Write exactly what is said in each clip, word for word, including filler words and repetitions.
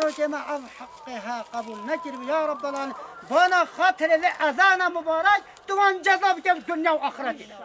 Hocê me ev heqê he qebûl nekiribû. Ya Rabbel Alemin, bona xatirê vê ezana mubarek, tu wan ceza bike bi dinya û axiretê de.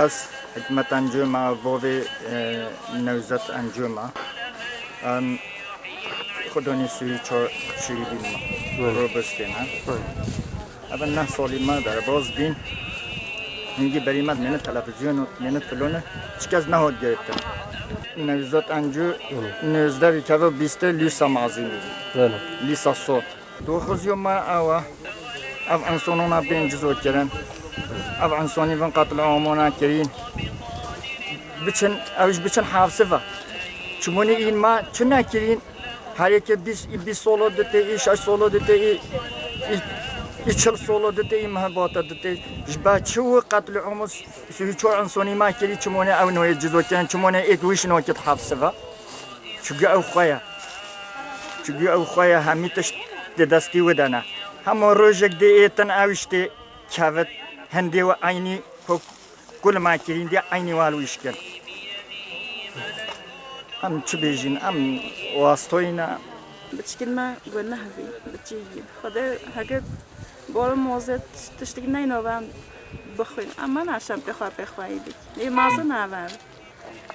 Ez hikmet encû me, bavê, e, Newzet encû me. Em xwedonî sûyî çar şehîdî me. Evet. Robustê me. Evet. Ev neh salî me derbas bîn. Hingî berî me dimêne televîzyon û dimêne filone. Çi kes nehot girêtin. Newzet encû Evet. nêzdeh vî keve bîstê lîsa mezîn bû. Evet. Lîsa sor. Doxiziyo me ew e. Ev insonona bên cizo kirin. Ev insonî vin qetil amona kirîn. Biçin, ew ji biçin hafsiva. Çimonî în me çi nekirîn? Her yekê bîst, bîst solo dite, î şeş solo dite, î, î, î çil solo dite, î mehbata dite. Ji be çi û qetil amon sî û çar insonî me kirî, çimonê ew noyê cizo kirin, çimonê êk wîş nokit hafsiva. Çugi ew xwe ye. Çugi ew xwe ye, hemî tişt di destî wî de ne. Hema rojek dê êtin ew îştê kevit, hindê we eynî hok kul me kirîn dê eynî we li wî şikin. Em çi bêjîn, em wastoyî ne. Biçikên me guneh bî, biçîk bî. Xwedê heke bor mozê tiştik neyno ben bixwîn. Em me naşem pê xwe pê xweyî bî. Ê mazin navem.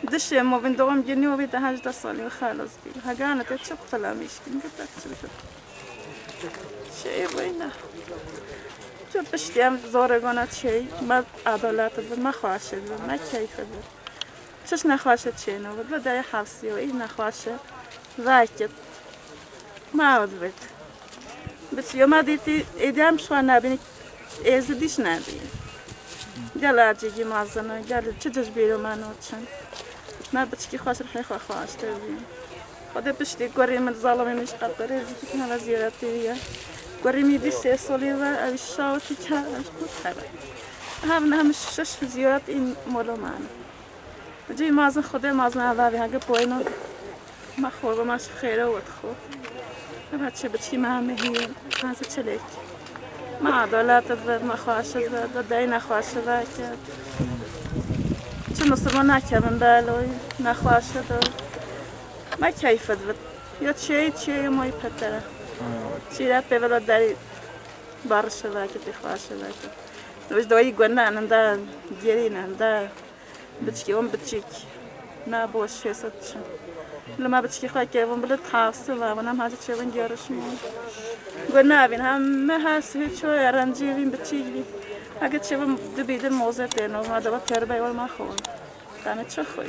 Dişê movin doğum günü o bir daha hejdeh salî û xelas bî. Hegane te çi qutula mişkin, gıtak çi bî. Şey boyna. Çi piştî em zore gona çey, me adalet bi, me xweş bi, me keyf bi. Çiş nexweş çêno bi, bi dayê hafsiyo, î nexweş e. Vekit. Ma ew dibêt. Biçiyo ma dîtî êdî em şwa nabîn, êzidîş nabîn. Gel acîgî mazin e, gel çi cij bîro ma noçin. Ma biçkî xweş rihê xwe xweş tevî. Xwedê piştî gorî min zalimê min ji qeperê zî nava zîyaretê ye. Gorî min dî sê solî ve ew şawitî ke ew ji xwe xebe. Hev ne hem şeş zîyaret î molo mane. Cî mazin Xwedê mazin eva vê hege poyno. Ma xwe ma şi xêre wet xwe. Eva çi biçî ma mehî, ma zi çelek. Ma adolat ve, ma xwaşi ve, da dayna xwaşi ve ke. Çi musulman nake min beloy, ma xwaşi do. Ma keyfet ve. Ya çey, çey moy petere. Çira pevelo dari barışi ve ke, xwaşi ve ke. Biz doyî gwenan da, gerînan da. Biçikê wan biçîk. Na boş hêsa diçin. Li me biçikê xwe kevin, bi li tahsil ve, wan em hacî çêvin yarışma. Got navîn, heme her sihê ço erencî vîn biçîk vî. Heke çêvin dibî din moze têno, ma deva terbey wal ma xwe. Tane çi xwe.